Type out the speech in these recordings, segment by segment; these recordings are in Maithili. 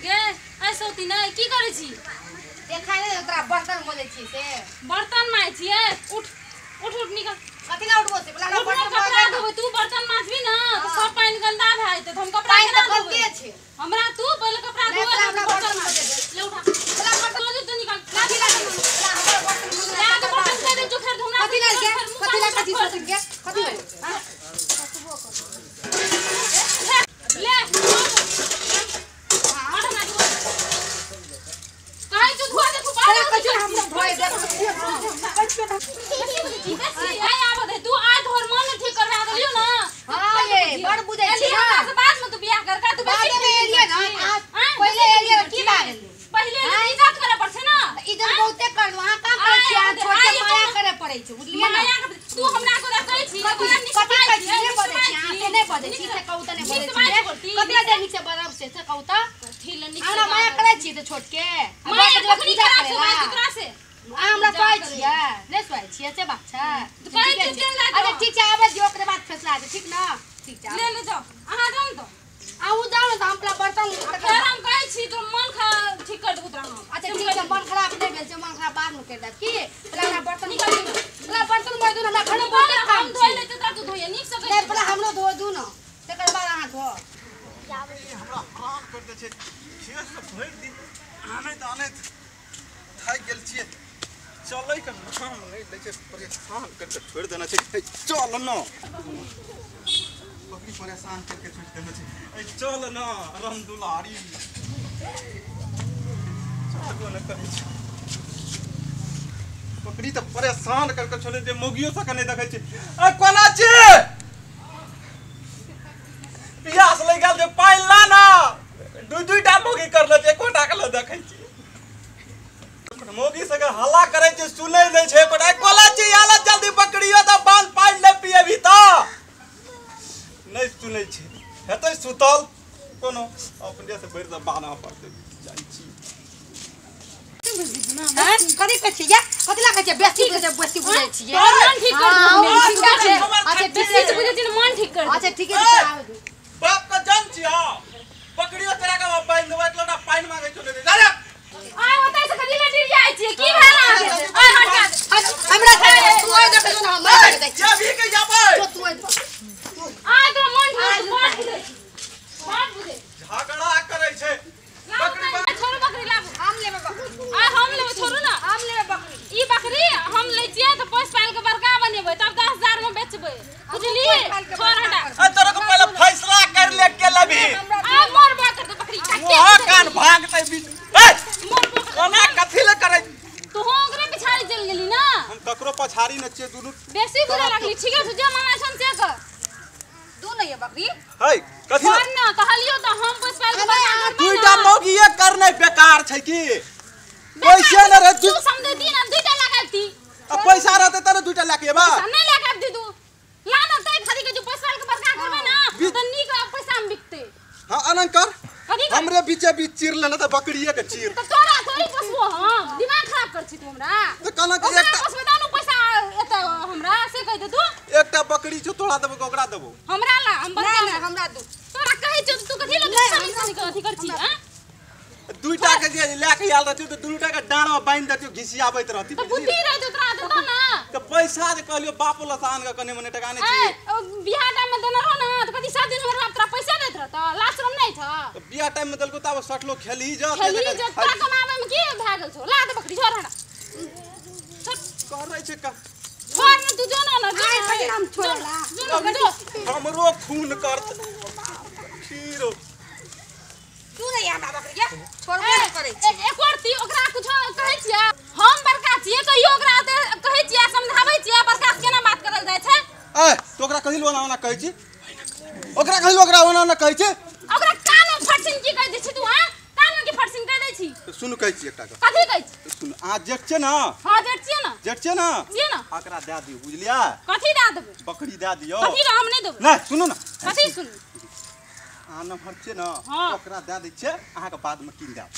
गे ऐ सौती नै की करै छी देखाय नै तोरा बर्तन मोलै छी से बर्तन माय छियै। उठ उठ उठ निकल। कथि ला उठबो से पहला बर्तन कपड़ा धोबै तू बर्तन माजबी ना तो सब पानि गंदा भए जेतै त हम कपड़ा केना धोबै हमरा तू पहिले कपड़ा धो हमरा बर्तन माज ले उठा पहला बर्तन धो दे निकल। कथि ला हमरा बर्तन ला के बर्तन दे दे जो फेर हमरा कथि ला के कथि ला कथि सोच के कथि भेल हां ले काहे तू धोआ दे तू बाहर कथि हम धोए दे आई आबो दे तू आज तोहर मन ठीक करवा देलियो ना। हां ये बड़ बुझै छी ना बाद में तू बियाह कर का तू बाद में एलिए ना पहिले एलिए की भए गेल पहिले इज्जत करे पड़ छै ना इज्जत बहुते कर वहां काम करै छी आ छोट के माया करे पड़ै छै बुझलिए ना। तू हमरा को देखै छी कथि कहै छी नै बजै छी अहाँ से नै बजै छी से कहू त नै बजै छी कथि दे नीक से बरब से से कहू त कथि ल नीक हमरा माया करै छी त छोट के माया कखनी करै छै तोरा से हमरा सोइ छियै नै सोइ छियै से बात छै। अच्छा ठीक छै आबै दियौ ओकरे बाद फैसला हेतै ठीक ना। ठीक छै ले ले जाओ अहाँ जाउ त अहूँ जाउ ने त हम पहला बर्तन फेर हम कहै छी तो मन ठीक कर देबू तोरा हम। अच्छा ठीक छै मन खराब नहि भेल छै मन खराब बाद में कर देब की पहला हमरा बर्तन निकाल पहला बर्तन मोइ दू हमरा घर में बहुत काम हम धोइ ले तोरा तू धोइए नीक से नहि पहला हमरो धो दू न तकर बाद अहाँ धो। हमरा हरान कर दे छै खेत से भरि दिन आनैत आनैत थाकि गेल छियै चलै के नाम नहि लै छै परेशान करके छोड़ि देने छै। चल न बकरी परेशान करके छोड़ि देने छै। चल न राम दुलारी चलबो नहि करै छै बकरी तऽ परेशान करके छोड़ि दे मौगियो सबके नहि देखै छै। कोना छी पियास लागि गेल छै पानि ला ना दू दूटा मौगी करले छै एकोटा के लऽ देखै छी मौगी सबके हल्ला करै छै सुनै नहि छै एकोटा। कोना छी आला जल्दी बकरियो तऽ बाल पानि नहि पिएबही तऽ नहि सुनै छै हेतै सुतल कोनो अपने से भरि तऽ बान्हऽ पड़तै जाइ छी। कथि कहै छियै ये कथि ला कहै छियै बेसी बुझै छै बेसी बुझै छियै मन ठीक कर दे। अच्छा बेसी बुझै छी मन ठीक कर। अच्छा ठीक है आबै दू बाप के जन छी हां बकरियो तोरा के पानि देबै एक लोटा पानि मांगै छौ जा जा आय ओतै से कथि ले डर जाइ छियै की भेल आय हट जा हमरा तू आइ देखै छौ न हम देखै छी जेबही के जाबै तू आइ आय तोरा मन ठीक बात बुझै बात बुझै झगड़ा करै छै बकरी छोड़ू बकरी लाबू हम लेबै बकरी आय हम लेबै छोड़ू ना हम लेबै बकरी ई बकरी हम लै छियै त पोस पाल के बड़का बनेबै तब 10000 में बेचबै बुझलियै। छोड़ हटा आ तोरा के पहिले फैसला कर ले के लेबी आ मोर बा कर दे बकरी काटे मोह कान भागतै बीच ए मोर कोना कथि ले करै तू ओकरे पिछाड़ी चल गेली ना हम ककरो पछाड़ी न छियै दुनू बेसी बुझे लागली। ठीक है जे मामा छन से कर दू नहीं है बकरी है कथि छोड़ ना कहलियो त हम पोस पाल के बड़का करबै दुईटा मौगिए करनै बेकार छै की पैसा न रह तू समझती ना दुईटा लगाती आ पैसा रहतै त दुईटा लए के एबा पैसा नहीं लए के दी तू ला ना तै खाली के जो पैसा के बड़का करबै ना त नीक पैसा में बिकतै। हां अनन कर हमरे बीचे बीच चीर लेने त बकरिए के चीर त तोरा थोड़ी पोसबो हम दिमाग खराब कर छी तू हमरा त कहना कि एकटा पोसबे त नु पैसा एतै हमरा से कह दे तू एकटा बकरी छौ तोरा देबो ओकरा देबो हमरा ला हम बड़का नहीं हमरा दू तोरा कहै छौ तू कथि लग सनी सनी कथि कर छी हां दुईटा के जे लए के आयल रहतियौ त दुनूटा के डाँड़ में बान्हि देतियौ घिसियाबैत रहती त बुद्धि रहतौ तोरा देतौ ना त पैसा जे कहलियौ बाप लग आन के कने मने टका नै छी बियाह टाइम में देने रहो ना त कथि 7 दिन हमर बाप तोरा पैसा दैत रहतौ लाज शरम नै छ त बियाह टाइम में देलको ताब सटलो खेलही जा खेलही जा तोरा कमाबै में की भए गेल छौ ला दे बकरी छोड़ हटा करै छै का छोड़ न तू जो ना ना आइ कथि हम छोड़ला जो हमरो खून करत खीरो तू नहीं हमरा बकरी ये छोड़बो नै करै छी एक औरती ओकरा कुछ कहै छियै हम बड़का छियै कहियो ओकरा कहै छियै समझाबै छियै बड़का से केना बात करल जाइ छै। ए तो ओकरा कहिल ओना ओना कहै छी ओकरा कहिल ओकरा ओना ओना कहै छी ओकरा कान में फटसिन की कह दै छी तू हां कान में की फटसिन कह दै छी सुन कहै छी एकटा कथि कहै छी सुन आ जेठ छै ना हां जेठ छियै ना जेठ छियै ना छियै ना ओकरा दए दियौ बुझलियै कथि दए देबै बकरी दए दियौ कथि हम नै देबै नै सुनू ना कथि सुनू अहाँ नम्हर छियै ने ओकरा दए दै छियै अहाँके बादमे कीन देब।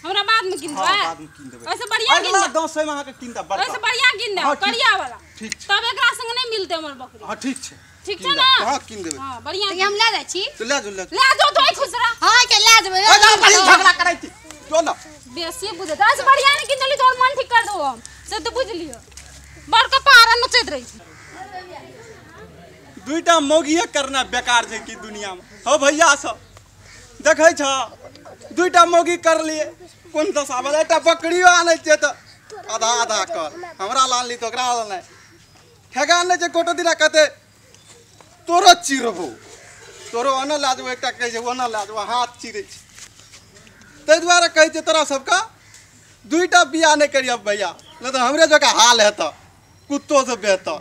हमरा बाद में कीन हां देबै। बाद में कीन देबै। ऐसे बढ़िया कीन अगला देबै। 10 में अहाँके कीन देब बड़का। ऐसे बढ़िया कीन देब हाँ, ठीक। करिया वाला। ठीक छै। तब एकरा संग नहीं मिलते हमर बकरी। हां ठीक छै। ठीक कीन छै देब। ना? हां कीन देबै। हां बढ़िया। तऽ हम लए जाइ छी। तो ले जो ले जो। ले जो तो खुसरा। हां के लए जेबै। ए जा बहिन झगड़ा करै छी जो ना। बेसी बुझे ऐसे बढ़िया नहीं कीन देली तोहर मन ठीक कर देबो हम से तो बुझ लियो। बड़का पारा नचैत रहै छै। दुईटा मौगिए करना बेकार छै की दुनिया में। हो भैया सब देखै छ दुईटा मौगी कर लिए कोन दशा भेलै। एकटा बकरियो आनै छियै तऽ आधा आधा कर हमरा लानली तऽ ओकरा लानलै ठेकान नहि छै। कोटो दिना कहतै तोरो चिरबो तोरो ओना लए जेबो। एकटा कहै छै ओना लए जेबो हाथ चिरै छै। ताहि दुआरे कहै छै तोरा सबके दुईटा बियाह नहि करियह भैया, नहि तऽ हमरे जकाँ हाल हेतऽ, कुत्तो से बेहतर।